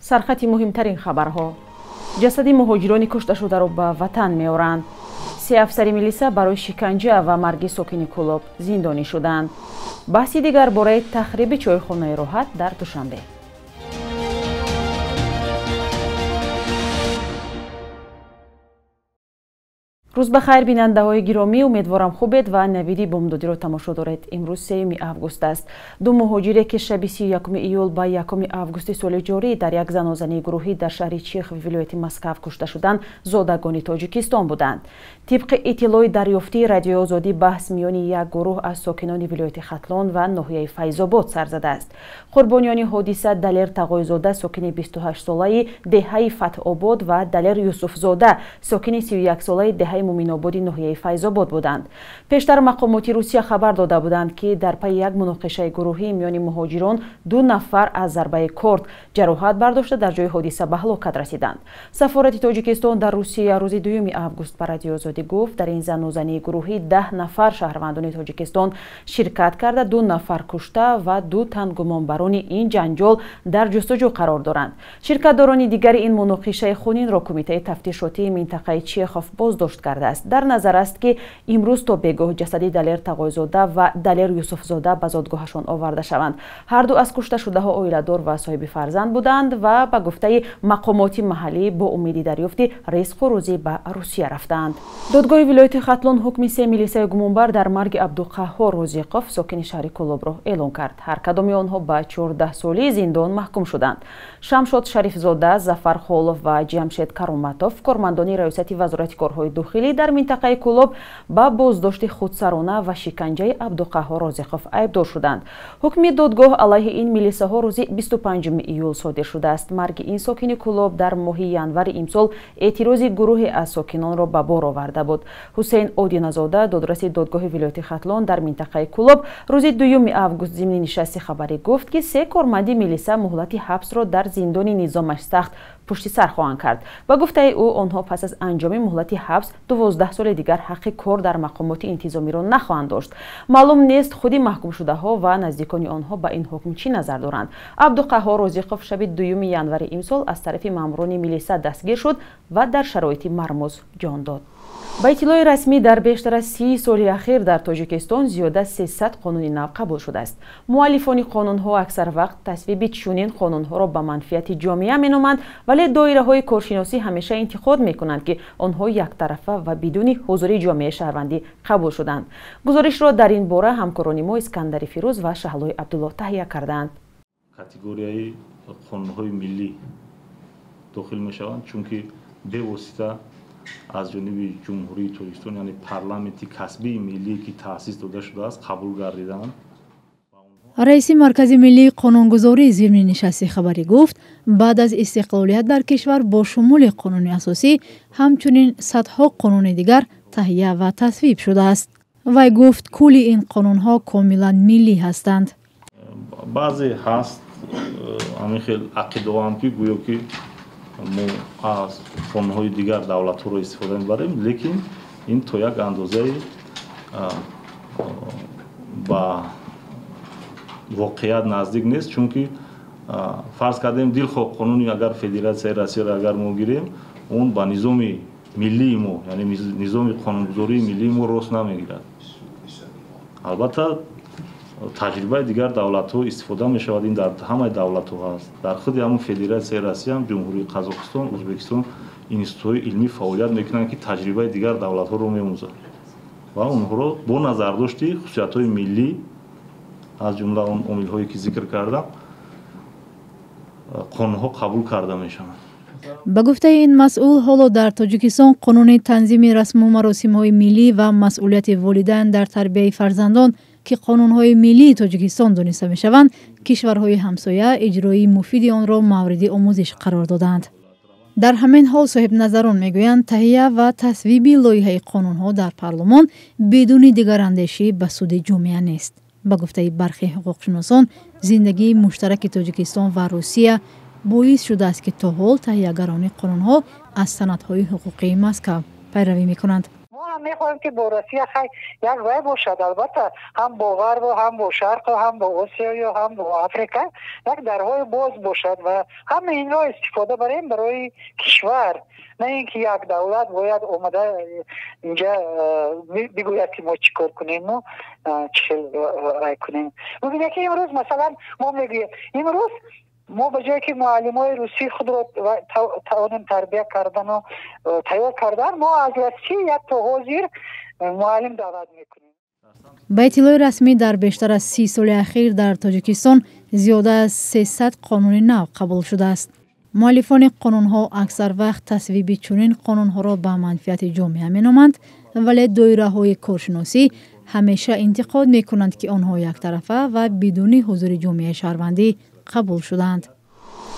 Сархати муҳимтарин хабарҳо. Ҷасади муҳоҷирони кушташударо ба ватан меоранд. Се афсари милиса барои шиканҷа ва марги сокини Кӯлоб зиндонӣ шуданд. Баҳси дигар бораи тахриби чойхонаи роҳат дар Душанбе. Рӯз ба хайр, бинандаҳои гиромӣ, умедворам хубед ва навиди бомдодиро тамошо доред. Имрӯз 3 август аст. Ду муҳоҷире, ки шаби 31 июл ба 1 августи соли ҷорӣ дар як занозании гурӯҳӣ дар шаҳри Чехов вилояти Москав кушта шуданд, зодагони Тоҷикистон буданд. Тибқи иттилои дарёфтии Радиои Озодӣ, баҳс миёни як гурӯҳ аз сокинони вилояти Хатлон ва ноҳияи Файзобод сар задааст. Қурбониёни ҳодиса Далер Тағойзода, сокини 28-солаи деҳаи Фатҳобод, ва Далер Юсуфзода, сокини 31-солаи деҳаи Муминободи ноҳияи Файзобод буданд. Пештар мақомоти Русия хабар дода буданд, ки дар пайи як муноқишаи гурӯҳӣ миёни муҳоҷирон ду нафар аз зарбаи корд ҷароҳат бардошта дар ҷои ҳодиса ба ҳалокат расиданд. Сафорати Тоҷикистон дар Русия рӯзи 2 август ба Радиои Озодӣ гуфт, дар ин занозании гурӯҳӣ 10 нафар шаҳрвандони Тоҷикистон ширкат карда, 2 нафар кушта ва 2 тан гумонбарони ин ҷанҷол дар ҷустуҷӯ қарор доранд. Ширкатдорони дигари ин муноқишаи хунинро Кумитаи тафтишотии минтақаи Чехов боздошт кардааст. Дар назар аст, ки имрӯз то бегоҳ ҷасади Далер Тағойзода ва Далер Юсуфзода ба зодгоҳашон оварда шаванд. Ҳар ду аз кушташудаҳо оиладор ва соҳиби фарзанд буданд ва ба гуфтаи мақомоти маҳаллӣ бо умеди дарёфти ризқу рӯзӣ ба Русия рафтаанд. Додгоҳи вилояти Хатлон ҳукми се милисаи гумонбар дар марги Абдуқаҳҳор Розиқов, сокини шаҳри Кӯлобро эълон кард. Ҳар кадоми онҳо ба 14 соли зиндон маҳкум шуданд. Шамшод Шарифзода, Зафар Холов ва Ҷамшед Кароматов, кормандони раёсати Вазорати корҳои дохилӣ дар минтақаи Кӯлоб, ба боздошти худсарона ва шиканҷаи Абдуқаҳҳор Розиқов айбдор шуданд. Ҳукми додгоҳ алайҳи ин милисаҳо рӯзи 25 июл содир шудааст. Марги ин сокини Кӯлоб дар моҳи январи имсол эътирози гурӯҳе аз сокинонро ба бор оварда буд. Ҳусейн Одиназода, додраси додгоҳи вилояти Хатлон дар минтақаи Кӯлоб, рӯзи 2 август зимни нишасти хабарӣ гуфт, ки се корманди милиса муҳлати ҳабсро дар зиндони низомаш сахт пушти сар хоҳанд кард. Ба гуфтаи ӯ, онҳо пас аз анҷоми муҳлати ҳабс 12 соли дигар ҳаққи кор дар мақомоти интизомиро нахоҳанд дошт. Маълум нест, худи маҳкумшудаҳо ва наздикони онҳо ба ин ҳукм чӣ назар доранд. Абдуқаҳҳор Розиқов шаби 2 январи имсол аз тарафи маъмурони милиса дастгир шуд ва дар шароити мармуз ҷон дод. Ба иттилои расмӣ, дар бештар аз 30 соли ахир дар Тоҷикистон зиёда 300 қонуни нав қабул шудааст. Муаллифони қонунҳо аксар вақт тасвиби чунин қонунҳоро ба манфиати ҷомеа меноманд, вале доираҳои коршиносӣ ҳамеша интиқод мекунанд, ки онҳо яктарафа ва бидуни ҳузури ҷомеаи шаҳрвандӣ қабул шуданд. Гузоришро дар ин бора ҳамкорони мо Искандари Фирӯз ва Шаҳлои Абдуллоҳ таҳия кардаанд. Категорияи қонунҳои миллӣ дохил мешаванд, чунки бевосита аз ҷониби Ҷумҳурии Тоҷикистон, яъне парламенти касбии миллӣ, ки таъсис дода шудааст, қабул гардиданд. Раиси Маркази миллии қонунгузорӣ зимни нишасти хабарӣ гуфт, баъд аз истиқлолият дар кишвар бо шумули қонуни асосӣ ҳамчунин садҳо қонуни дигар таҳия ва тасвиб шудааст. Вай гуфт, кулли ин қонунҳо комилан миллӣ ҳастанд. Баъзе ҳаст ҳамин хел ақидаҳоам, ки гӯё ки мо аз қонунҳои дигар давлатҳоро истифода мебарем, лекин ин то як андозаи ба воқеият наздик нест, чунки фарз кардем дилхоҳ қонуни агар Федератсияи Россияро агар мо гирем, он ба низоми миллии мо, яъне низоми қонунгузории миллии мо рост намегирад. Албатта, таҷрибаи дигар давлатҳо истифода мешавад, ин дар ҳамаи давлатҳо ҳаст. Дар худи ҳамун Федератсияи Россия, Ҷумҳурии Қазоқистон, Ӯзбекистон институтҳои илмӣ фаъолият мекунанд, ки таҷрибаи дигар давлатҳоро меомӯзанд ва онҳоро бо назардошти хусусиятҳои миллӣ, аз ҷумла он омилҳое ки зикр кардам, қонунҳо қабул карда мешаванд. Ба гуфтаи ин масъул, ҳоло дар Тоҷикистон қонуни танзими расму маросимҳои миллӣ ва масъулияти волидайн дар тарбияи фарзандон, ки қонунҳои миллии Тоҷикистон дониста мешаванд, кишварҳои ҳамсоя иҷрои муфиди онро мавриди омӯзиш қарор додаанд. Дар ҳамин ҳол соҳибназарон мегӯянд, таҳия ва тасвиби лоиҳаи қонунҳо дар парлумон бидуни дигарандешӣ ба суди ҷомеа нест. Ба гуфтаи бархе ҳуқуқшиносон, зиндагии муштараки Тоҷикистон ва Русия боис шудааст, ки то ҳол таҳиягарони қонунҳо аз санадҳои ҳуқуқии Москав пайравӣ мекунанд. Мо ҳам мехоҳем ки бо Россия як вай бошад, албатта ҳам бо Ғарб, ҳам бо Шарқ, ҳам бо Осиё, ҳам бо Африка як дарҳои боз бошад ва ҳама инро истифода барем барои кишвар, на ин ки як давлат бояд омада инҷа бигӯяд ки мо чӣ кор кунему чӣ хел рай кунем. Бубинед ки имрӯз масалан мо мегӯем, имрӯз мо ба ҷое ки муаллимои русии худро тавонем тарбия кардану тайёр кардан, мо аз Россия то ҳозир муаллим даъват мекунем. Ба иттилои расмӣ дар бештар аз 30 соли ахир дар Тоҷикистон зиёда аз 300 қонуни нав қабул шудааст. Муаллифони қонунҳо аксар вақт тасвиби чунин қонунҳоро ба манфиати ҷомеа меноманд, вале доираҳои коршиносӣ ҳамеша интиқод мекунанд, ки онҳо яктарафа ва бидуни ҳузури ҷомеаи шаҳрвандӣ қабул шуданд.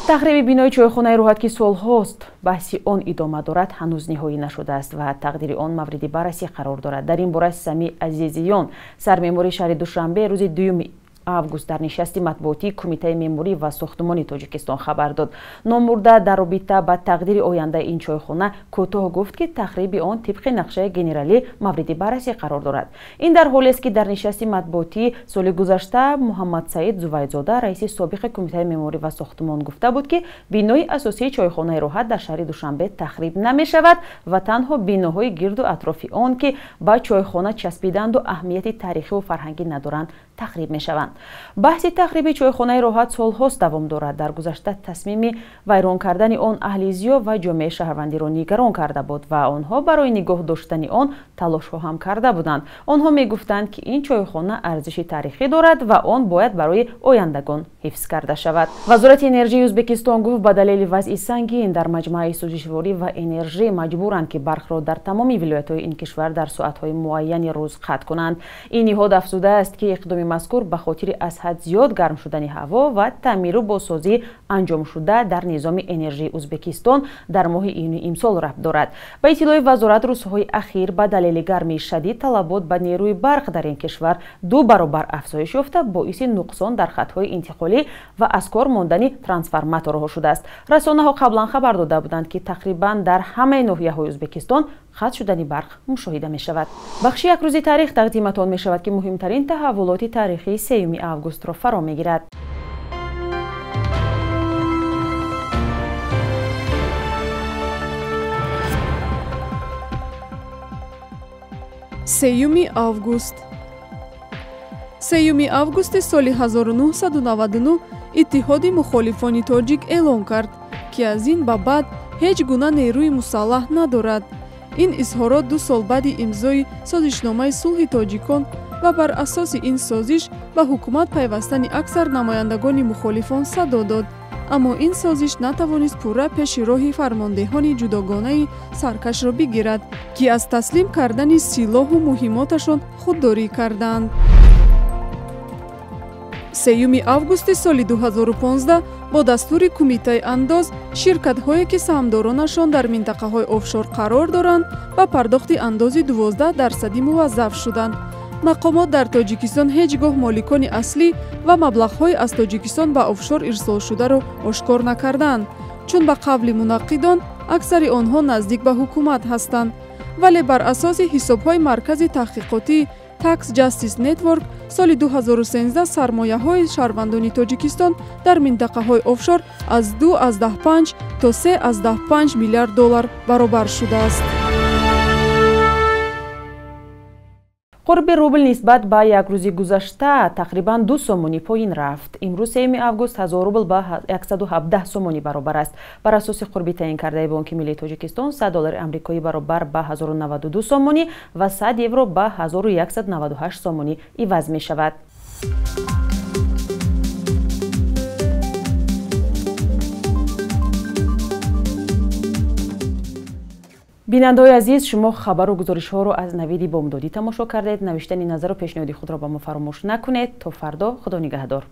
Тахриби бинои чойхонаи Роҳат, ки солҳост баҳси он идома дорад, ҳанӯз ниҳоӣ нашудааст ва тақдири он мавриди баррасӣ қарор дорад. Дар ин бора Самиъ Азизиён, сармеъмори шаҳри Душанбе, рӯзи 2 август дар нишасти матбуотии Кумитаи меъморӣ ва сохтмони Тоҷикистон хабар дод. Номбурда дар робита ба тақдири ояндаи ин чойхона кӯтоҳ гуфт, ки тахриби он тибқи нақшаи генералӣ мавриди баррасӣ қарор дорад. Ин дар ҳолест, ки дар нишасти матбуотии соли гузашта Муҳаммадсаид Зувайдзода, раиси собиқи Кумитаи меъморӣ ва сохтмон, гуфта буд, ки бинои асосии чойхонаи Роҳат дар шаҳри Душанбе тахриб намешавад ва танҳо биноҳои гирду атрофи он, ки ба чойхона часпиданду аҳамияти таърихиву фарҳангӣ надоранд, тахриб мешаванд. Баҳси тахриби чойхонаи Роҳат солҳост давом дорад. Дар гузашта тасмими вайрон кардани он аҳли зиё ва ҷомеаи шаҳрвандиро нигарон карда буд ва онҳо барои нигоҳ доштани он талошҳо ҳам карда буданд. Онҳо мегуфтанд, ки ин чойхона арзиши таърихӣ дорад ва он бояд барои ояндагон ҳифз карда шавад. Вазорати энержии Ӯзбекистон гуфт, ба далели вазъи сангин дар маҷмӯаи сӯзишворӣ ва энержӣ маҷбуранд, ки барқро дар тамоми вилоятҳои ин кишвар дар соатҳои муайяни рӯз қатъ кунанд. Ин ниҳод афзудааст, ки иқдоми мазкур ба хотири аз ҳад зиёд гарм шудани ҳаво ва таъмиру бозсозӣ анҷомшуда дар низоми энержии Ӯзбекистон дар моҳи июни имсол рабт дорад. Ба иттилои вазорат, рӯзҳои ахир ба далели гармии шадид талабот ба нерӯи барқ дар ин кишвар 2 баробар афзоиш ёфта, боиси нуқсон дар хатҳои интиқолӣ ва аз кор мондани трансформаторҳо шудааст. Расонаҳо қаблан хабар дода буданд, ки тақрибан дар ҳамаи ноҳияҳои Ӯзбекистон қатъ шудани барқ мушоҳида мешавад. Бахши як рӯзи таърих тақдиматон мешавад, ки муҳимтарин таҳаввулоти таърихии 3 августро фаро мегирад. Сеюми август. 3 августи соли 1999 Иттиҳоди мухолифони тоҷик эълон кард, ки аз ин ба баъд ҳеҷ гуна нерӯи мусаллаҳ надорад. Ин изҳорот 2 сол баъди имзои созишномаи сулҳи тоҷикон ва бар асоси ин созиш ба ҳукумат пайвастани аксар намояндагони мухолифон садо дод. Аммо ин созиш натавонист пурра пеши роҳи фармондеҳони ҷудогонаи саркашро бигирад, ки аз таслим кардани силоҳу муҳимоташон худдорӣ карданд. 3 августи соли 2015 бо дастури Кумитаи андоз ширкатҳое, ки саҳмдоронашон дар минтақаҳои офшор қарор доранд, ба пардохти андози 12% муваззаф шуданд. Мақомот дар Тоҷикистон ҳеҷ гоҳ моликони аслӣ ва маблағҳои аз Тоҷикистон ба офшор ирсолшударо ошкор накарданд, чун ба қавли мунаққидон аксари онҳо наздик ба ҳукумат ҳастанд. Вале бар асоси ҳисобҳои Маркази таҳқиқотии Tax Justice Network соли 2013 сармояҳои шаҳрвандони Тоҷикистон дар минтақаҳои офшор аз 2,5 то 3,5 миллиард доллар баробар шудааст. Қурби рубл нисбат ба як рӯзи гузашта тақрибан 2 сомонӣ поин рафт. Имрӯз 3 август 1000 рубл ба 117 сомонӣ баробар аст. Бар асоси қурби таъин кардаи Бонки Миллии Тоҷикистон 100 доллари амрикоӣ баробар ба 1092 сомонӣ ва 100 евро ба 1198 сомонӣ иваз мешавад. Бинандаҳои азиз, шумо хабару гузоришҳоро аз Навиди Бомдодӣ тамошо кардед. Навиштани назару пешниҳоди худро ба мо фаромӯш накунед. То фардо, Худо нигаҳдор.